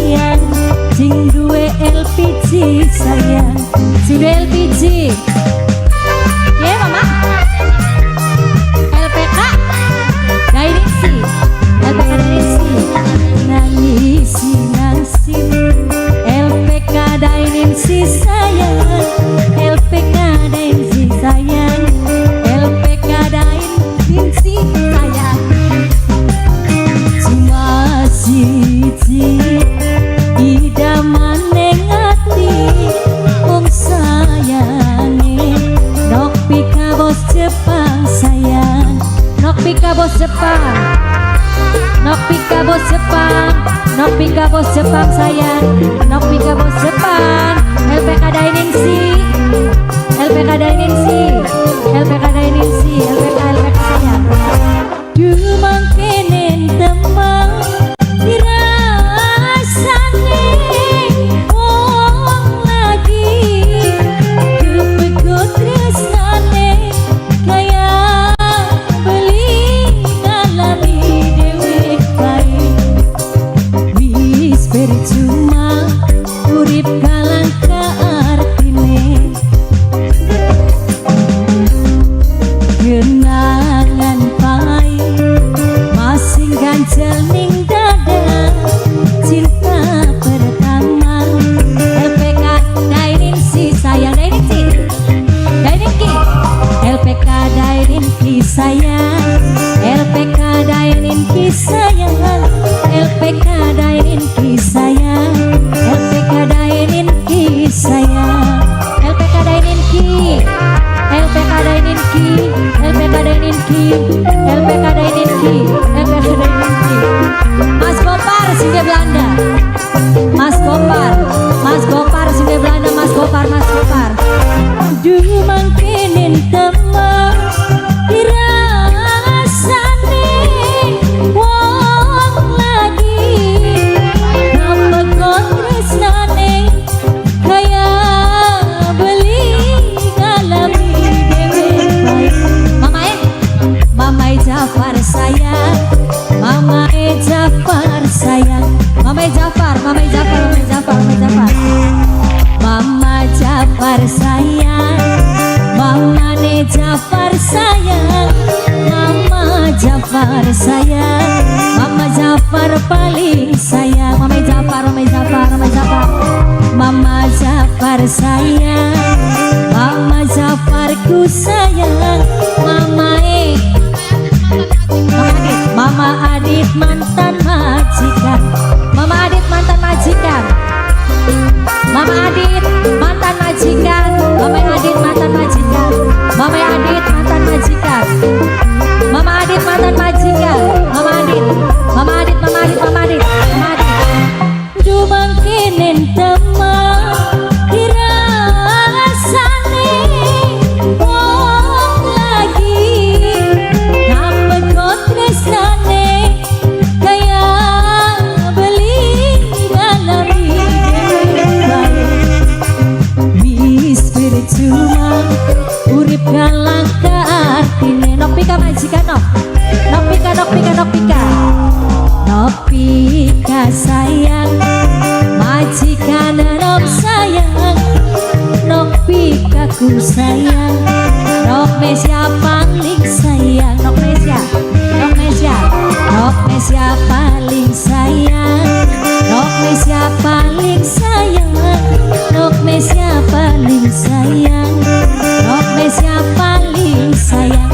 sayang, sing duwe LPG sayang, sing duwe LPG. Ya, Mama. LPK Daininsi, LPK Daininsi, nangis nangsi LPK Daininsi sayang, LPK Daininsi sayang, LPK Daininsi sayang. Cuma siji idamane ati wong sayange, Nok Pika bos Jepang sayang, Nok Pika bos Jepang, Nok Pika bos Jepang, Nok Pika bos Jepang sayang, Nok Pika bos Jepang. LPK Daininsi, LPK Daininsi, LPK Daininsi, LPK LPK sayang. Dumangkenen temang dirasane wong lagi kepegot tresnane, kaya beli ngalami dhewe bae. Wis percuma urip kalangka artine, kenangan pahit masih ganjel ning dada, cinta pertama. LPK Daininsi sayang, Daininsi, Daininki, LPK Daininki sayang, LPK Daininki sayang, LPK Daininki sayang, LPK Daininki sayang, LPK Daininki, LPK Daininki, LPK Daininki, LPK Daininki, LPK Daininki. Mas Gopar sing Belanda, Mas Gopar, Mas Gopar sing Belanda, Mas Gopar, Mas Gopar. Dumangkenen temang dirasane wong lagi kapekot tresnane, kaya beli ngalami dhewe bae. Mamae, Mamae Jafar sayang, Mamae Jafar sayang, Mamae Jafar, Mamae Jafar, Mamae Jafar, Mamae Jafar, Mama Jafar sayang, Mamane Jafar sayang, Mama Jafar sayang, Mama Jafar paling sayang, Mama Jafar, Mama Jafar, Mama Jafar, Mama Jafar sayang, Mama Jafarku sayang, Mama e, Mama Adit, Mama Adit mantan majikan, Mama Adit mantan majikan, Mama Adit mantan majikan, Mama Adit mantan majikan, Mama Adit mantan majikan, Mama Adit mantan majikan, Mama Adit, Mama Adit, Mama Adit, Mama Adit, Mama Adit. Dumangkenen temang dirasane wong lagi kapekot tresnane, kaya beli ngalami dhewe bae. Wis percuma urip kalangka artine. Nok Pika majikan nok, Nok Pika, Nok Pika, Nok Pika, Nok Pika sayang, majikan nom sayang, Nok Pika ku sayang, Nok Mesia paling sayang, Nok Mesia, Nok Mesia, Nok Mesia paling sayang, Nok Mesia paling sayang, Nok Mesia paling sayang, Nok Mesia paling sayang.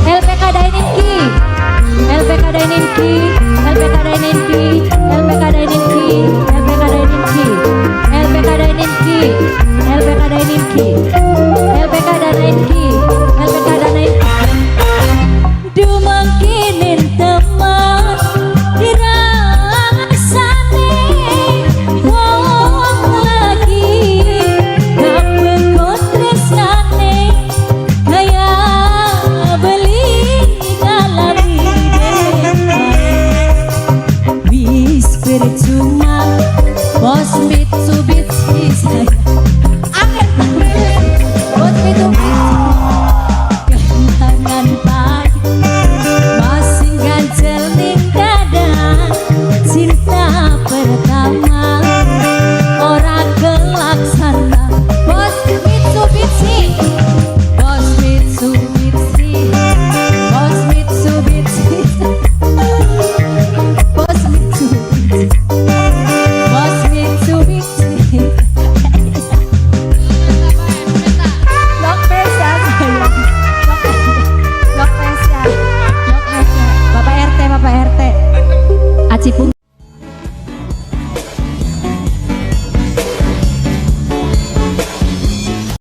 LPK Daininki, LPK Daininki, LPK Daininki, LPK Daininki, LPK Daininki, LPK Daininki, LPK Daininki, LPK Daininki, LPK Daininki. Dumangkinin teman dirasane wong lagi kapekot tresnane, kaya beli ngalami dhewe bae. Wis percuma bos Mitsubishi sayang. Angin bos Mitsubishi, kenangan pahit masih ganjel ning dada, cinta pertama. Aji.